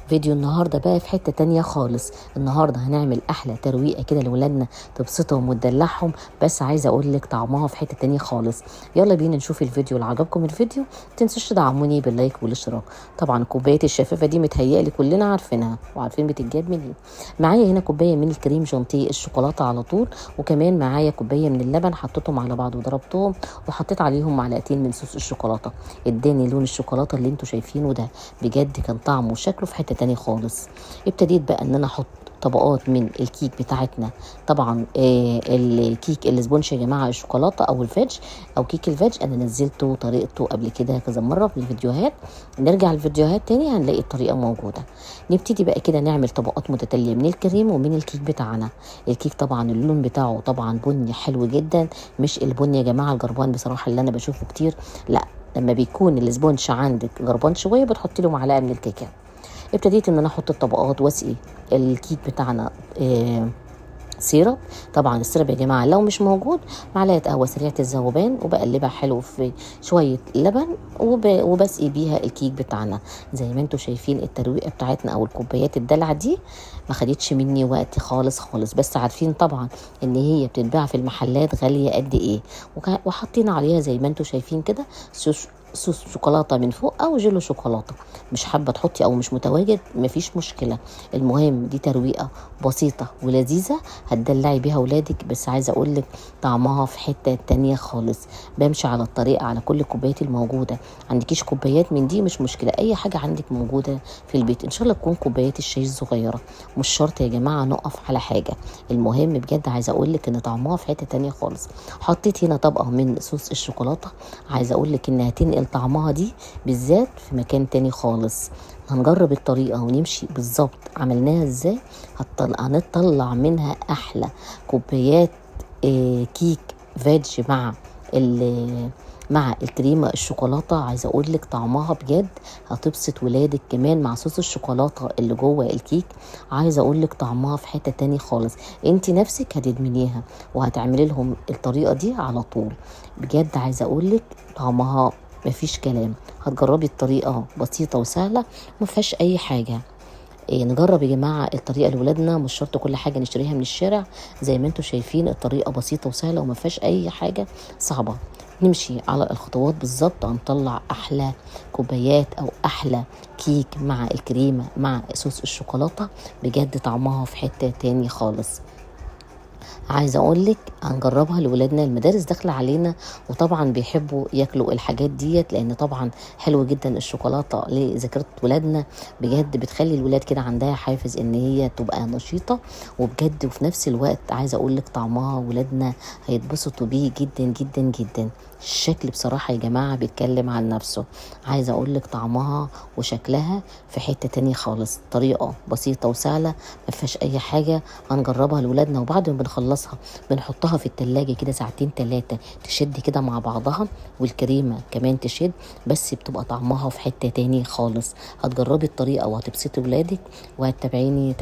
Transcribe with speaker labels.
Speaker 1: فيديو النهارده بقى في حتة تانية خالص. النهارده هنعمل احلى ترويقه كده لولادنا تبسطهم وتدلعهم، بس عايزه اقول لك طعمها في حتة تانية خالص. يلا بينا نشوف الفيديو. لو عجبكم الفيديو متنسوش تدعموني بال like والاشتراك. طبعا كوباية الشفافه دي متهيألي كلنا عارفينها وعارفين بتتجاب منين. معايا هنا كوباية من الكريم شانتيه الشوكولاتة على طول، وكمان معايا كوباية من اللبن، حطيتهم على بعض وضربتهم وحطيت عليهم معلقتين من صوص الشوكولاتة. اداني لون الشوكولاتة اللي انتوا شايفينه ده، بجد كان طعمه وشكله في حتة تانية خالص. ابتديت بقى ان انا احط طبقات من الكيك بتاعتنا. طبعا الكيك ال sponge يا جماعة الشوكولاتة او ال fudge او كيك ال fudge، انا نزلته طريقته قبل كده كذا مرة في الفيديوهات. نرجع الفيديوهات تاني هنلاقي الطريقة موجودة. نبتدي بقى كده نعمل طبقات متتالية من الكريم ومن الكيك بتاعنا. الكيك طبعا اللون بتاعه طبعا بني حلو جدا، مش البني يا جماعة الجربان بصراحة اللي انا بشوفه كتير، لا، لما بيكون ال sponge عندك جربان شوية بتحطي له معلقه من الكاكاو. ابتديت ان انا احط الطبقات واسقي الكيك بتاعنا syrup. طبعا ال syrup يا جماعة لو مش موجود معلقه قهوة سريعة الذوبان وبقلبها حلو في شوية لبن وبسقي بيها الكيك بتاعنا. زي ما انتم شايفين الترويقه بتاعتنا او الكوبايات الدلع دي ما خدتش مني وقت خالص خالص، بس عارفين طبعا ان هي بتتباع في المحلات غالية قد ايه. وحاطين عليها زي ما انتم شايفين كده صوص شوكولاتة من فوق او جيلو شوكولاتة. مش حابة تحطي او مش متواجد مفيش مشكلة، المهم دي ترويقه بسيطة ولذيذه هتدلعي بيها ولادك، بس عايزه اقولك طعمها في حتة تانية خالص. بمشي على الطريقة على كل الكوبايات الموجودة. عندكيش كوبايات من دي مش مشكلة، اي حاجة عندك موجودة في البيت، ان شاء الله تكون كوبايات الشاي الصغيرة، مش شرط يا جماعة نقف على حاجة. المهم بجد عايزه اقولك ان طعمها في حتة تانية خالص. حطيت هنا طبقه من صوص الشوكولاتة، عايزه اقولك انها تنقل طعمها دي بالذات في مكان تاني خالص. هنجرب الطريقة ونمشي بالظبط عملناها ازاي، هنطلع منها احلى كوبايات كيك fudge مع الكريمة الشوكولاتة. عايزة اقولك طعمها بجد هتبسط ولادك كمان مع صوص الشوكولاتة اللي جوه الكيك. عايزة اقولك طعمها في حتة تاني خالص، انت نفسك هتدمنيها وهتعملي لهم الطريقة دي على طول. بجد عايزة اقولك طعمها مفيش كلام. هتجربي الطريقة بسيطة وسهلة مفيهاش اي حاجة. نجرب يا جماعة الطريقة لولادنا، مش شرط كل حاجة نشتريها من الشارع. زي ما انتم شايفين الطريقة بسيطة وسهلة وما فيهاش اي حاجة صعبة. نمشي على الخطوات بالظبط هنطلع احلى كوبايات او احلى كيك مع الكريمة مع صوص الشوكولاتة، بجد طعمها في حتة تاني خالص. عايزه اقولك هنجربها لولادنا، المدارس داخله علينا وطبعا بيحبوا ياكلوا الحاجات ديت، لان طبعا حلو جدا الشوكولاتة لذاكره ولادنا، بجد بتخلي الولاد كده عندها حافز ان هي تبقى نشيطه، وبجد وفي نفس الوقت عايزه اقولك طعمها ولادنا هيتبسطوا بيه جدا جدا جدا. الشكل بصراحة يا جماعة بيتكلم عن نفسه. عايزه اقولك طعمها وشكلها في حتة تانية خالص. طريقه بسيطة وسهلة ما فيهاش اي حاجة، هنجربها لولادنا وبعد ما بنخلصها بنحطها في التلاجة كده ساعتين تلاتة تشد كده مع بعضها، والكريمة كمان تشد، بس بتبقى طعمها في حتة تاني خالص. هتجربي الطريقة وهتبسطي ولادك وهتتابعيني.